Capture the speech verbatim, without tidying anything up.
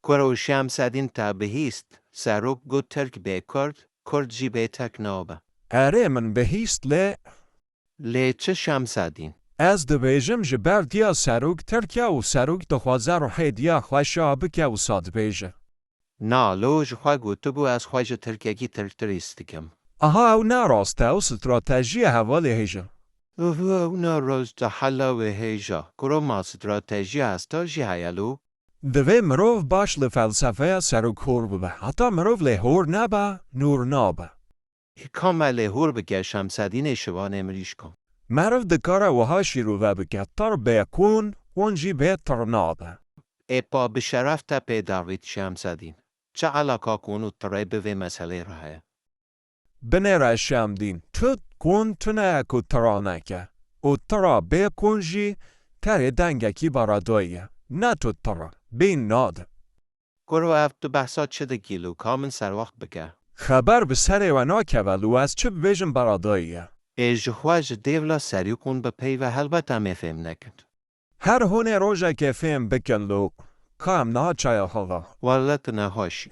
Kuro Şemsedîn te bihîst, serok got Tirk bê Kurd, Kurd jî bê Tirk nabe. Erê min bihîst lê. Lê çi Şemsedîn? Ez dibêjim ji ber diya serok Tirk e û serok dixwaze ruhê diya xwe şa bike wisa dibêje. Na, lo ji xwe gotibû ez xwe ji Tirkekî Tirktir hîs dikim. Aha ew ne rast e, ew stratejiya hevalê hêja. Uhu, ew ne rast e, hela wê hêja. Kuro ma stratejiya hesta jî heye lo? Divê mirov baş li felsefeya serok hor bibe. Heta mirov lê hor nebe, nûr nabe. Hikame lê hor bike Şemsedînê Şivanê mirîşkan. Meriv dikare wiha şîrove bike, tir bê kun, kun jî bê tir nabe. Ê pa bi şeref te pê dervît Şemsedîn. Çi elaka kun û tirê bi vê meselê re heye? Binêre Şemdîn, tu kun tune ye ku tira neke. Û tira bê kun jî terê dengekî baradayî ye. Ne tu tira, bîn nade. Kuro ev tu behsa çi dikî lo, ka min serwaxt bike. Xeber bi serê we nakeve lo ez çi bibêjim baradayî ye. Ê ji xwe ji dêvla serî kun bipeyve helbet em ê fêm nekin. Her hûnê rojekê fêm bikin lo, ka em niha çaya xwe ve. Welle tu nexweş î.